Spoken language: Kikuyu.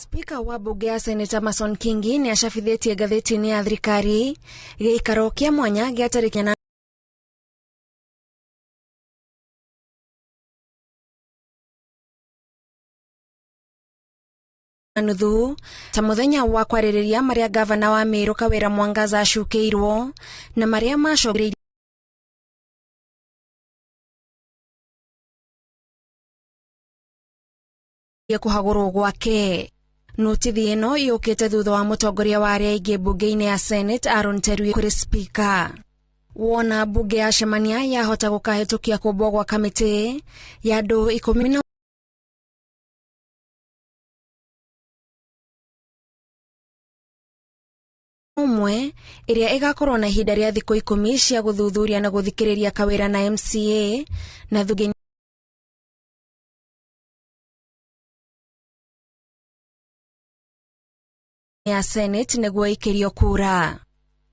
Spika wa mbunge ya Seneta Amason Kingi nĩ acabithĩtie ngathĩti-inĩ ya thirikari gĩikaro kĩa mwanya gĩa tarĩki 8 na nuthu ta mũthenya wa kwarĩrĩria marĩa gavana wa Meru Kawĩra Mwangaza acukĩirwo na marĩa macũngĩrĩirie kũhagũrwo gwake. Notithi ĩno yũkĩte thutha wa mũtongoria wa arĩa aingĩ mbunge-inĩ ya Senate Aaron Cheruiyot kũrĩ spika. Wona mbunge yacemania yahota gũkahĩtũkia kũmbwo gwa kamĩtĩ ya andũ 11 ĩrĩa ĩgakorwo na ihinda rĩa thikũ 10 cia gũthuthuria na gũthikĩrĩria Kawĩra na MCA na thunge ya Senate nĩguo ĩikĩrio kura.